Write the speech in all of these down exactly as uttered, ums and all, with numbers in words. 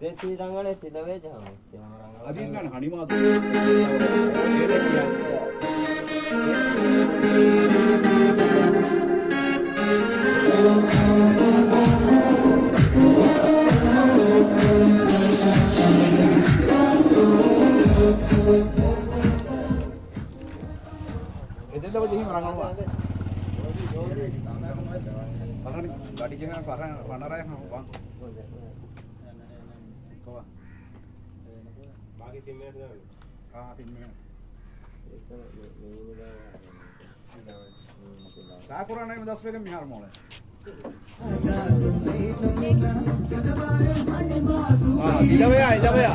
ދެން ތި ރަނގަޅޭ ތިލަވޭ ޖަހަމެ. އަދި އިންނާނެ ހަނިމާ. އެދެލަވަ ޖެހީމަ ރަނގަޅުވާ. ފަރަނި ގަޑި ޖެހޭ ފަރަން ފަނަރައި ހަމަ ވާ. ކޮވާ؟ މާގެ ތިން މިނެޓް ދާނެ. އާ، ތިން މިނެޓް. ސާކުރާނައި މުދަސްވެގެން މިހާރު މޯޅެ. އާ، އިލަވެޔާ، އިލަވެޔާ.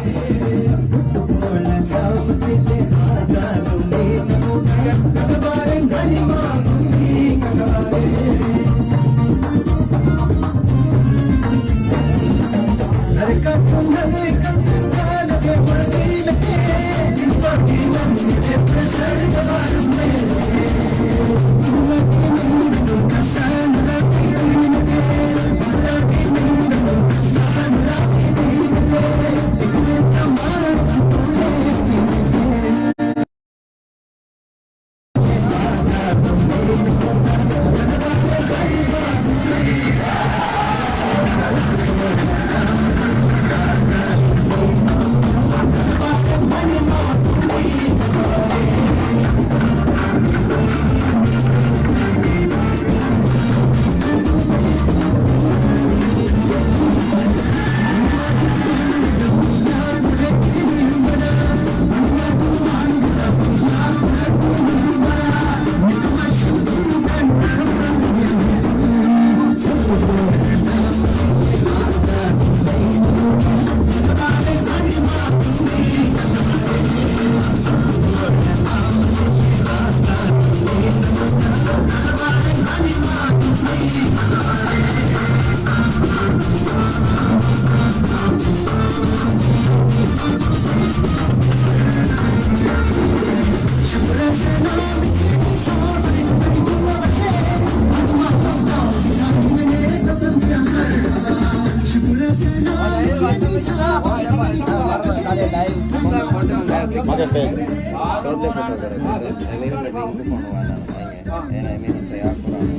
އޭނާ އެމީހުން ތަޔާރު ކުރާނީ.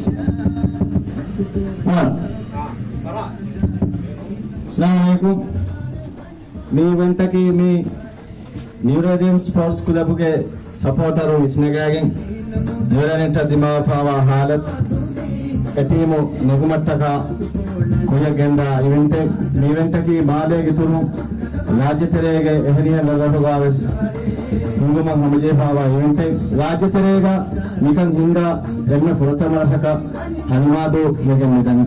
އައްސަލާމު ޢަލައިކުމް. މި އިވެންޓަކީ މި ނިއުރޭޑިއަންޓް ސްޕޯޓްސް ކްލަބުގެ ސަޕޯޓަރުން އިސްނަގާގެން، ނިއުރޭޑިއަންޓަށް ދިމާވެފައިވާ ހާލަތު އެ ޓީމު ނެގުމަށްޓަކާ ކުރިއަށް ގެންދާ އިވެންޓެއް. މި އިވެންޓަކީ މާލޭގެ އިތުރުން ރާއްޖެތެރޭގެ އެހެނިހެން ރަށްރަށުގަވެސް ހިންގުމަށް ހަމަޖެހިފައިވާ އިވެންޓެއް. ރާއްޖެތެރޭގަ މިކަން ހިންގާ އެންމެ ފުރަތަމަ ރަށަކަށް ހަނިމާދޫ ވެގެން މިދަނީ.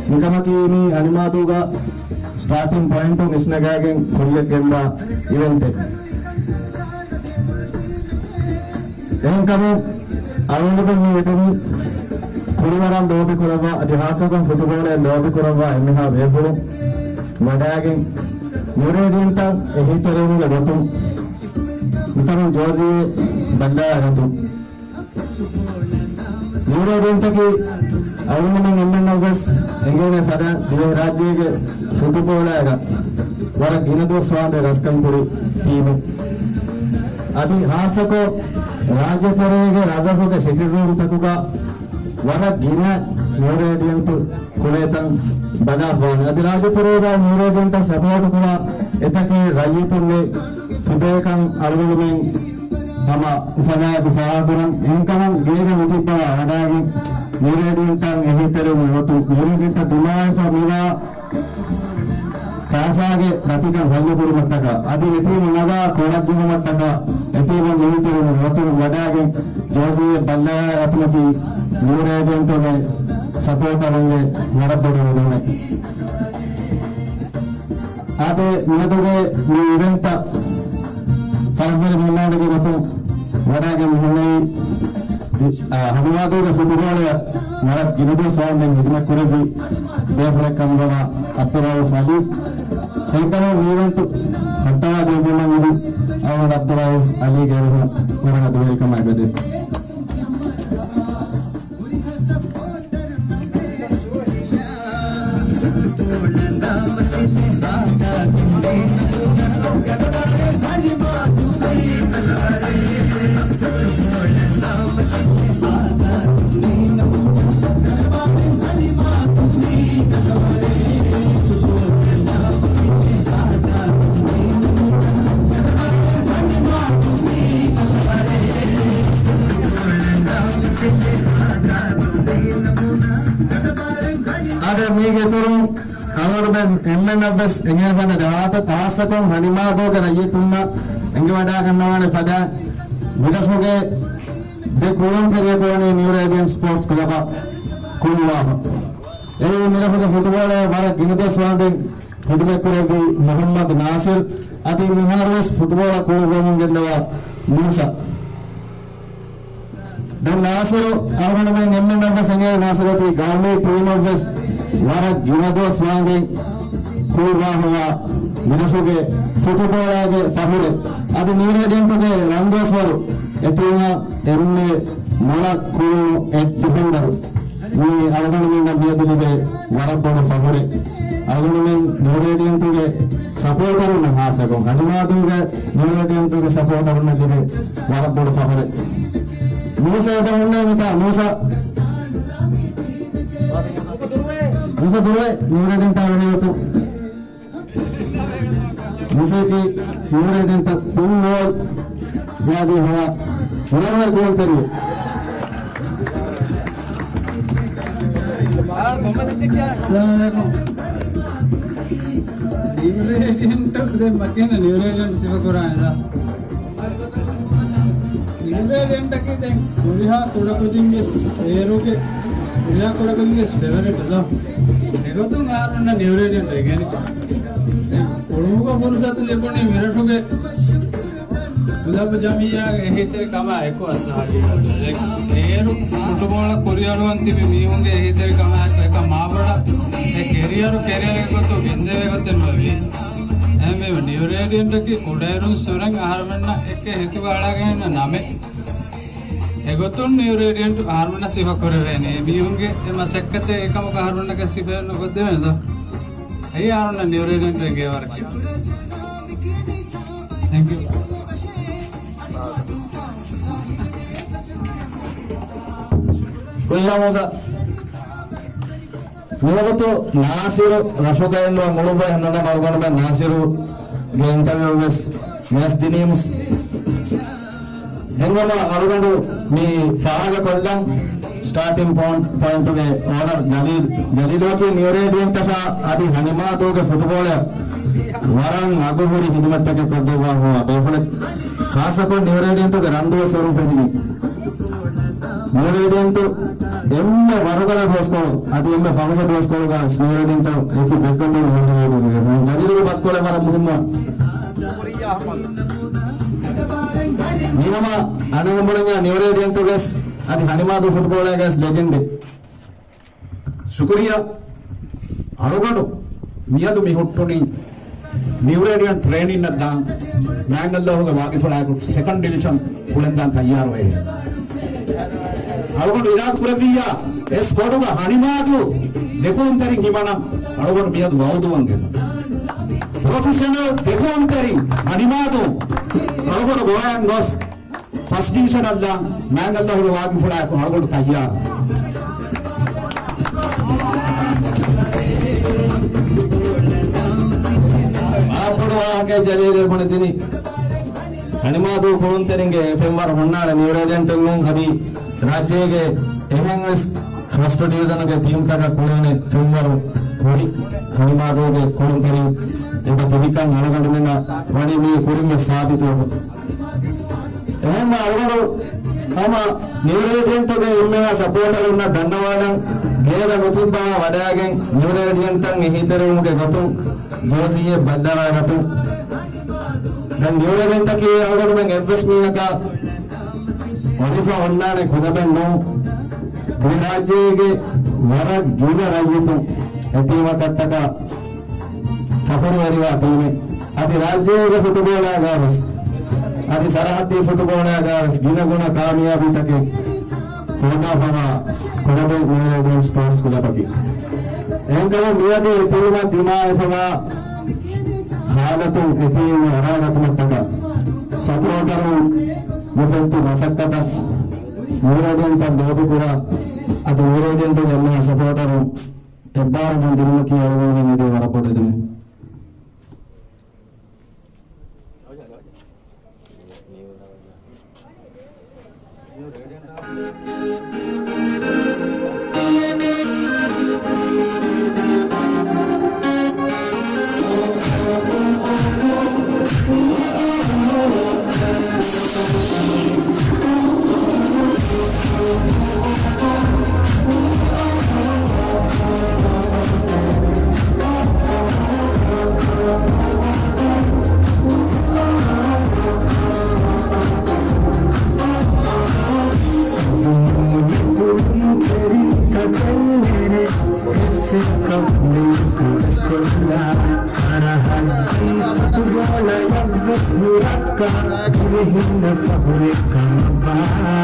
މިކަމަކީ މި ހަނިމާދޫގަ ސްޓާޓިން ޕޮއިންޓުން އިސްނަގާގެން ކުރިއަށް ގެންދާ އިވެންޓެއް. އެހެންކަމުން އަޅުގަނޑުމެން މި ވެދެނީ ކުޅިވަރަށް ލޯބި ކުރައްވާ، އަދި ހާއްސަކޮށް ފުޓުބޯޅައަށް ލޯބި ކުރައްވާ އެންމެހާ ބޭފުޅުން ވަޑައިގެން، ނިއުރޭޑިއަންޓަށް އެހީތެރިވުމުގެ ގޮތުން މިތަނުން ޖާޒީއެއް ބައްލަވާގަތުން. ނިއުރޭޑިއަންޓަކީ އަޅުގަނޑުމެން އެންމެންނަށްވެސް އެނގޭނެ ފަދަ ދިވެހިރާއްޖޭގެ ފުޓުބޯޅައިގަ ވަރަށް ގިނަ ދުވަސް ވާނދެ ރަސްކަން ކުރި ޓީމެއް. އަދި ހާއްސަކޮށް ރާއްޖެތެރޭގެ ރަށްރަށުގެ ސިޓިން ރޫމްތަކުގަ ވަރަށް ގިނަ ނިއުރޭޑިއަންޓު ކުޅޭތަން ބަލާފަވާނެ. އަދި ރާއްޖެތެރޭގަ ނިއުރޭޑިއަންޓަށް ސަޕޯޓު ކުރާ އެތަކެއް ރައްޔިތުންނެއް ތިބޭކަން އަޅުގަނޑުމެން ހަމަ އުފަލާއެކު ފާހަގަކުރަން. އެހެންކަމުން ގޭގަ ނުތިއްބަވާ ވަޑައިގެން ނިއުރޭޑިއަންޓަށް އެހީތެރިވުމުގެ ގޮތުން ނިއުރޭޑިއަންޓަށް ދިމާވެފަ މިވާ ފައިސާގެ ރަތިކަން ހައްލުކުރުމަށްޓަކާ އަދި އެ ޓީމު ނަގާ ކޮޅަށްޖެހުމަށްޓަކާ އެ ޓީމުން އެހީތެރިވުމުގެ ގޮތުން ވަޑައިގެން ޖާޒީއެއް ބައްލަވާގަތުމަކީ ނިއުރޭޑިއަންޓުގެ ސަޕޯޓަރުންގެ ވަރަށް ބޮޑު އެދުމެއް. އާދެ، މިއަދުގެ މި އިވެންޓަށް ސަރަހައްދު މެހްމާނެއްގެ ގޮތުން ވަޑައިގެން މިހުންނެވި، އާ، ހަނިމާދޫގެ ފުޓުބޯޅަޔަށް ވަރަށް ގިނަ ދުވަސް ވާންދެން ހިދުމަތް ކުރެއްވި ބޭފުޅެއް ކަމުގަ ވަނީ ޢަބްދުއްރައޫފް ޢަލީ. އެހެންކަމުން މި އިވެންޓު ފައްޓަވާ ދެއްވުމަށް އިދި އަޅުގަނޑު ޢަބްދުއްރައޫފް ޢަލީގެ އިރުހުން ވަރަށް ދުވެހިކަމާ އެބަދޭ. އާދެ، މީގެ އިތުރުން އަޅުގަނޑުމެން އެންމެންނަށްވެސް އެނގޭ ފަދަ ރާއްޖެ ޚާއްޞަކޮށް ހަނިމާދޫގެ ރައްޔިތުންނަށް އެނގިވަޑައިގަންނަވާނެ ފަދަ މިރަށުގެ ދެ ކުޅުންތެރިޔަކު ވަނީ ނިއުރޭޑިއަންޓް ސްޕޯޓްސް ކްލަބަށް ކުޅުވާފަ. އެއީ މިރަށުގެ ފުޓުބޯޅަޔަށް ވަރަށް ގިނަ ދުވަސް ވާންދެން ޚިދުމަތްކުރެއްވި މުޙައްމަދު ނާސިރު. އަދި މިހާރުވެސް ފުޓުބޯޅަ ކުޅުއްވަމުން ގެންދަވާ މޫސާ. ދެން ނާސިރު އަޅުގަނޑުމެން އެންމެންނަށްވެސް އެނގޭ، ނާސިރު އޮތީ ގައުމީ ޓީމަށްވެސް ވަރަށް ގިނަ ދުވަސް ވާންދެން ކުޅުވާފަވާ މިރަށުގެ ފުޓުބޯޅައިގެ ފަޚުރެއް. އަދި ނިއުރޭޑިއަންޓުގެ ރަންދުވަސްވަރު އެ ޓީމަށް އެރުންނެވި މޮޅަށް ކުޅުނު އެއް ޑިފެންޑަރު. މީ އަޅުގަނޑުމެންނަށް މިއަދު ލިބޭ ވަރަށް ބޮޑު ފަޚުރެއް. އަޅުގަނޑުމެން ނިއުރޭޑިއަންޓުގެ ސަޕޯޓަރުންނަށް ޚާއްޞަކޮށް، ހަނިމާދޫގެ ނިއުރޭޑިއަންޓުގެ ސަޕޯޓަރުންނަށް ލިބޭ ވަރަށް ބޮޑު ފަޚުރެއް. މޫސާ އެބަ ހުންނެވިތާ، މޫސާ. މޫސާ ދުރުވޭ، ނިއުރޭޑިއަންޓާ ވެހިގަތު. މޫސާއަކީ ނިއުރޭޑިއަންޓަށް ފުޓްބޯޅަ ޖާދީ ހަމަ ނުވަ ގޯލްތެރިއެއް. އައްސަލާމު ޢަލައިކުމް. ނިއުރޭޑިއަންޓަށް ދެން މަކީނަ ނިއުރޭޑިއަންޓް ސިފަ ކުރާނެ ދާ. ނިއުރޭޑިއަންޓަކީ ދެން ހުރިހާ ކުޑަކުދިންގެ އޭރުގެ ހުރިހާ ކުޑަކުދިންގެ ފޭވަރިޓް ދޯ. އެގޮތުން އަހަރުމެންނަށް ނިއުރޭޑިއަންޓް އެނގޭނެ. އެ ކުޅުމުގަ ފުރުސަތު ލިބުނީ މިރަށުގެ ކުލަބު ޖަމިއްޔާގެ އެހީތެރިކަމާ އެކު އަސްލު ހަގީގަތު. އޭރު ފުޓުބޯޅަ ކުރިއަރުވަން ތިބި މީހުންގެ އެހީތެރިކަމާ އެކު އެކަން މާބޮޑަށް އެ ކެރިއަރު ކެރިއަރެއްގެ ގޮތުން ގެންދެވޭ ގޮތެއް ނުވެވި. އެހެންވީމަ ނިއުރޭޑިއަންޓަކީ ކުޑައިރުން ސުރެން އަހަރުމެންނަށް އެކެއް ހިތުގަ އަޅާގެން އިންނަ ނަމެއް. އެގޮތުން ނިއުރޭޑިއަންޓު އަހަރުމެންނަށް ސިފަ ކުރެވޭނީ. އެ މީހުންގެ އެ މަސައްކަތެއް އެކަމަކު އަހަރުމެންނަކަށް ސިފައެއް ނުކޮށްދެވޭނެ ދޯ. އެއީ އަހަރުމެންނަށް ނިއުރޭޑިއަންޓު އެނގޭ ވަރަކަށް. ތެންކް ޔޫ. ކުއްޔާ މޫސާ. މިވަގުތު ނާސިރު ރަށުގައެއްނުވަ މުޅުއްވައެއް ނުނަމަ އަޅުގަނޑުމެން ނާސިރުގެ އިންޓަވިއު ވެސް މެސް ދިނީމުސް. އެންގަމަ އަޅުގަނޑު މި ފާހަގަކޮށްލަން ސްޓާޓިން ޕޮއިންޓް، ޕޮއިންޓުގެ އޯނަރ ޖަލީލް. ޖަލީލް ވަކި ނިއުރޭޑިއެންޓަށާ އަދި ހަނިމާދޫގެ ފުޓުބޯޅަޔަށް ވަރަށް އަގުހުރި ހިދުމަތްތަކެއް ކޮށްދެއްވާ ހުވާ ބޭފުޅެއް. ޚާއްޞަކޮށް ނިއުރޭޑިއެންޓުގެ ރަންދުވަސްވަރުން ފެނިނީ. ނިއުރޭޑިއެންޓު އެންމެ ވަރުގަދަ ދުވަސްކޮޅު، އަދި އެންމެ ފަހުގެ ދުވަސްކޮޅުގަ ނިއުރޭޑިއެންޓަށް އެކި ބެއްގަތުން ހޯދި ޖަލީލްގެ ބަސްކޮޅެއް ވަރަށް މުހިންމު. މިހަމަ އަނެއް ހަމަނަންޏާ ނިއުރޭޑިއެންޓުގެސް އަދި ހަނިމާދޫ ފުޓްބޯޅައިގެސް ލެޖެންޑެއް. ޝުކުރިއްޔާ. އަޅުގަނޑު މިއަދު މި ހުއްޓުނީ ނިއުރޭޑިއަން ޓްރޭނިންއަށް ދާން މާތް ﷲގެ ވާގިފުޅާއެކު ސެކަންޑް ޑިވިޝަން ކުޅެންދާން ތައްޔާރުވެ. އަޅުގަނޑު އިރާދަ ކުރެއްވިއްޔާ އެ ސްކޮޑުގަ ހަނިމާދޫ ދެކުޅުންތެރިން ހިމަނަން އަޅުގަނޑު މިއަދު ވައުދުވަން ގެން. ޕްރޮފެޝަނަލް ދެކުޅުންތެރިން ހަނިމާދޫ އަޅުގަނޑު ގޮވައިން ގޮސް ފަސްޓް ޑިވިޝަނަށް ދާން މާތް ﷲގެ ވާގިފުޅާއެކު އަޅުގަނޑު ތައްޔާރު. ވަރަށް ބޮޑު ވާހަކައެއް ޖަލީލް ބުނެދިނީ. ހަނިމާދޫ ކުޅުންތެރިންގެ ފެންވަރު ހުންނާނެ ނިއުރޭޑިއަންޓުން އަދި ރާއްޖޭގެ އެހެންވެސް ފަސްޓް ޑިވިޒަނުގެ ޓީމްތަކަށް ކުޅޭނެ ފެންވަރު ހުރި ހަނިމާދޫގެ ކުޅުންތެރިން އެބަ ތިބިކަން އަޅުގަނޑުމެންނަށް ވަނީ މީ ކުރިންވެސް ސާބިތުވެފަ. އެހެންމަ އަޅުގަނޑު ހަމަ ނިއުރޭޑިއަންޓުގެ އެންމެހާ ސަޕޯޓަރުންނަށް ދަންނަވާލަން، ގޭގަ ނުތިއްބާ ވަޑައިގެން ނިއުރޭޑިއަންޓަށް އެހީތެރިވުމުގެ ގޮތުން ޖާޒީއެއް ބައްދަލާގަތުން. ދެން ނިއުރޭޑިއަންޓަކީ އަޅުގަނޑުމެން އެއްވެސް މީހަކަށް އޮޑިފަ އޮންނާނެ ކުދަމެއް ނޫން. ދިވެހިރާއްޖޭގެ ވަރަށް ގިނަ ރައްޔިތުން އެ ޓީމަކަށްޓަކާ ފަޚުރުވެރިވާ ޓީމެއް. އަދި ރާއްޖޭގެ ފުޓުބޯޅައިގާވެސް، އަދި ސަރަހައްދީ ފުޓުބޯޅައިގާވެސް ގިނަގުނަ ކާމިޔާބީތަކެއް ހޯދާފަވާ ކުޑަބެއް ނިއުރޭޑިއަންޓް ސްޕޯޓްސް ކްލަބަކީ. އެހެންކަމުން މިއަދު އެ ޓީމަށް ދިމާވެފަވާ ހާލަތުން އެ ޓީމް އަރާގަތުމަށްޓަކާ ސަޕޯޓަރުން މި ފެއްޓި މަސައްކަތަށް ނިއުރޭޑިއަންޓަށް ލޯބިކުރާ އަދި ނިއުރޭޑިއަންޓުގެ އެންމެހާ ސަޕޯޓަރުން އެއްބާރުލުން ދިނުމަކީ އަޅުގަނޑުމެން އެދޭ ވަރަށް ބޮޑު އެދުމެއް. ސަރަހައްދީ ފުޓުބޯޅަޔަށްވެސް ނުރައްކާ ދިވެހިންނަށް ފަޚުރެއް ކަމަށްވާ.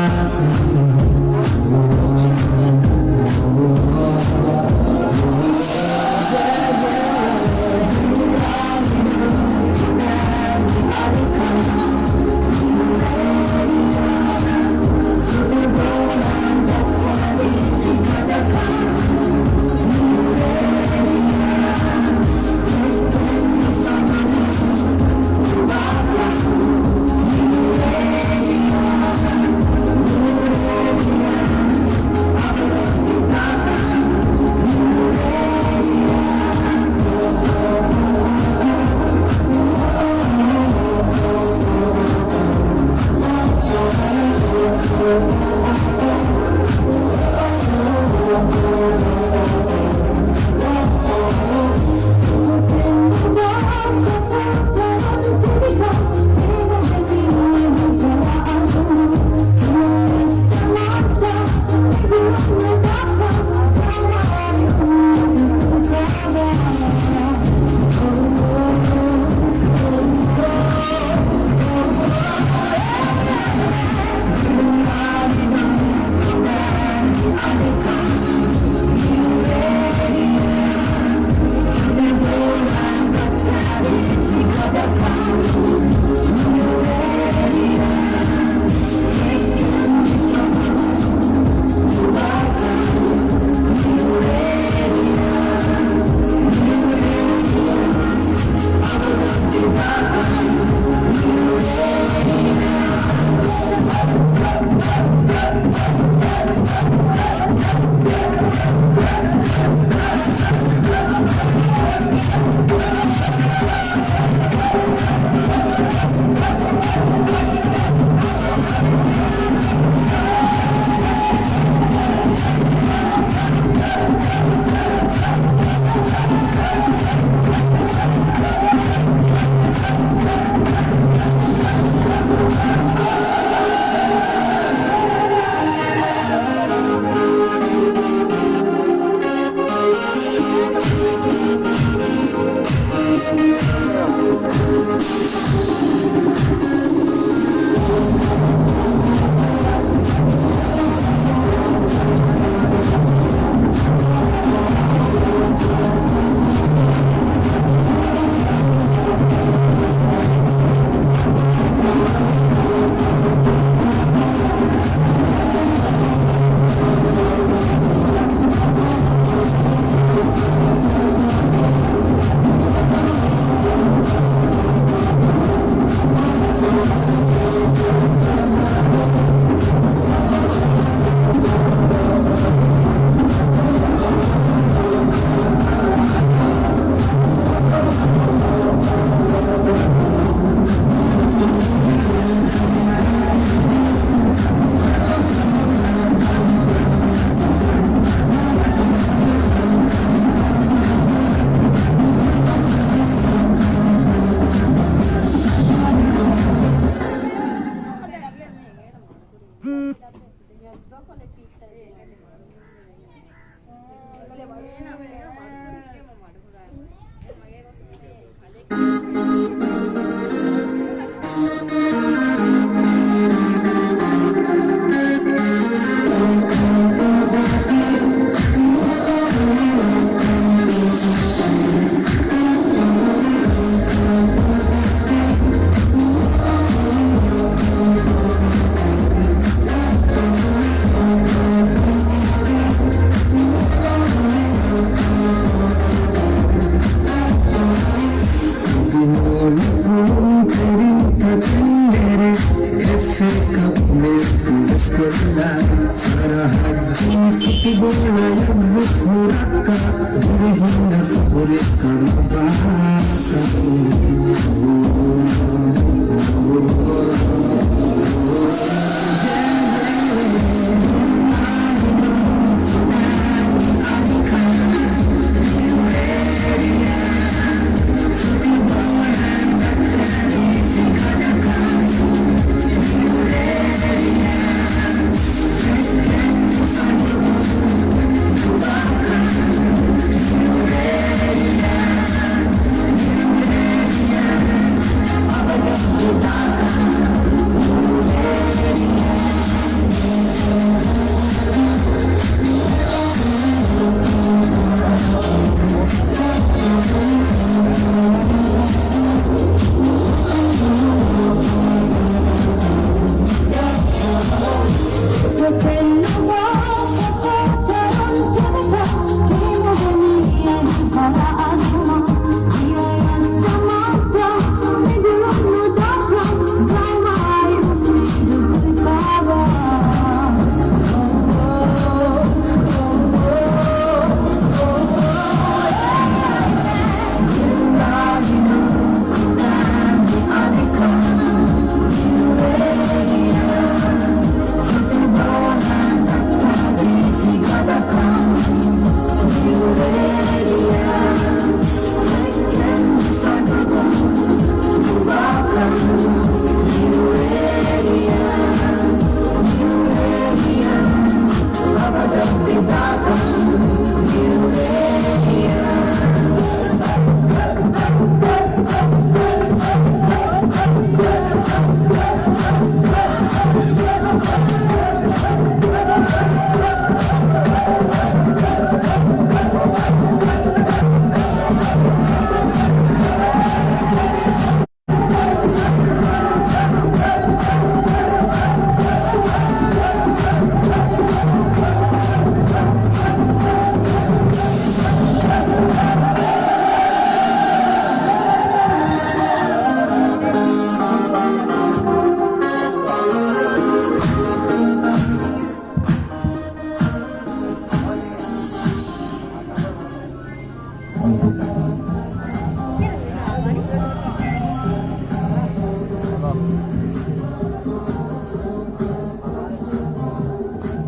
ސަރަހައްދީ ފުޓުބޯޅަޔަށްވެސް ނުރައްކާ، ދުރުހިންނަށް ފަޚުރެއް ކަމަށް ވާކަމު.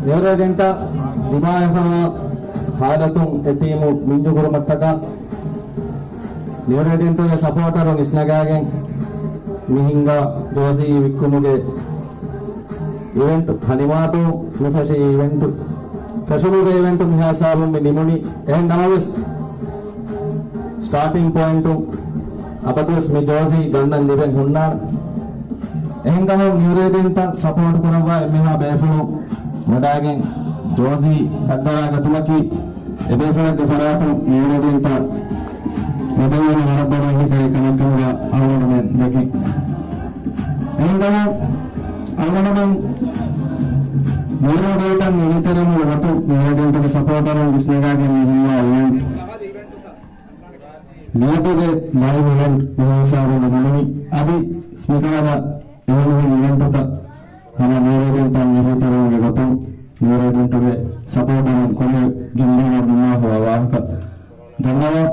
ނިއުރޭޑިއަންޓާ ދިމާވެފަވާ ހާލަތުން އެ ޓީމު މިންޖުކުރުމަށްޓަކާ، ނިއުރޭޑިއަންޓުގެ ސަޕޯޓަރުން އިސްނަގާގެން މި ހިންގާ ޖާޒީ ވިއްކުމުގެ އިވެންޓު ހަނިމާތު މި ފެށި އިވެންޓު، ފެށުމުގެ އިވެންޓު މިހާ ހިސާބުން މި ނިމުނީ. އެހެން ނަމަވެސް، ސްޓާޓިން ޕޮއިންޓު އަބަދުވެސް މި ޖާޒީ ގަންނަން ލިބެން ހުންނާނެ. އެހެންކަމުން ނިއުރޭޑިއަންޓަށް ސަޕޯޓް ކުރައްވާ އެންމެހާ ބޭފުޅުން ވަޑާގެން ޖާޒީ ހައްދަވާގަތުމަކީ، އެބޭފުޅެއްގެ ފަރާތުން ނިއުރޭޑިއަންޓަށް މިދެންނެވި ވަރަށް ބޮޑު އެހީތެރި ކަމެއް ކަމުގަ އަޅުގަނޑުމެން ދެކިން. އެހެންކަމުން އަޅުގަނޑުމެން ނިއުރޭޑިއަންޓަށް އެހީތެރިވުމުގެ ގޮތުން ނިއުރޭޑިއަންޓުގެ ސަޕޯޓަރުން ވިސްނަގާގެން މި ހިންގާ އިވެންޓް މިއަދުގެ ލައިވް އިވެންޓް މި ހިސާބުން ނިމުނީ. އަދި މިކަހަލަ އެހެނިހެން އިވެންޓުތައް ހަމަ ނިއުރޭޑިއަންޓަށް އެހީތެރިވުމުގެ ގޮތުން ނިއުރޭޑިއަންޓުގެ ސަޕޯޓަރުން ކުރިއަށް ގެންދިއުމަށް ނިންމާފަވާ ވާހަކަ ދަންނަވަން.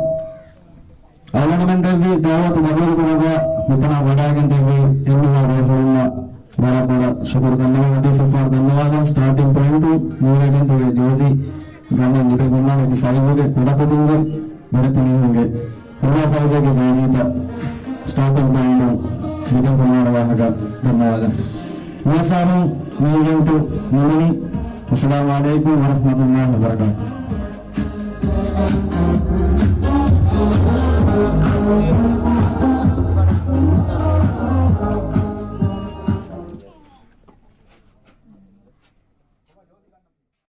އަޅުގަނޑުމެން ދެއްވި ދައުވަތު ގަބޫލުކުރައްވާ، މިތަނަށް ވަޑާގެން ދެއްވި އެންމެހާ ބޭފުޅުންނަށް ވަރަށް ބޮޑަށް ޝުކުރު ދަންނަވަން. އަދި ސިފާރު ދަންނަވާލަން، ސްޓާޓިން ޕޮއިންޓު ނިއުރޭޑިއަންޓުގެ ޖާޒީ ގަންނަން ލިބެން ހުންނާނެ އެކި ސައިޒުގެ ކުޑަކުދިންގެ ބޮޑެތި މީހުންގެ ކުޑަ ސައިޒެއްގެ ޖާޒީތައް ސްޓާޓިން ޕޮއިންޓު ލިބެން ހުންނާނެ ވާހަކަ ދަންނަވާލަން. މިހިސާބުން މި އިވެންޓު ނިމުނީ. السلام عليكم ورحمة الله وبركاته.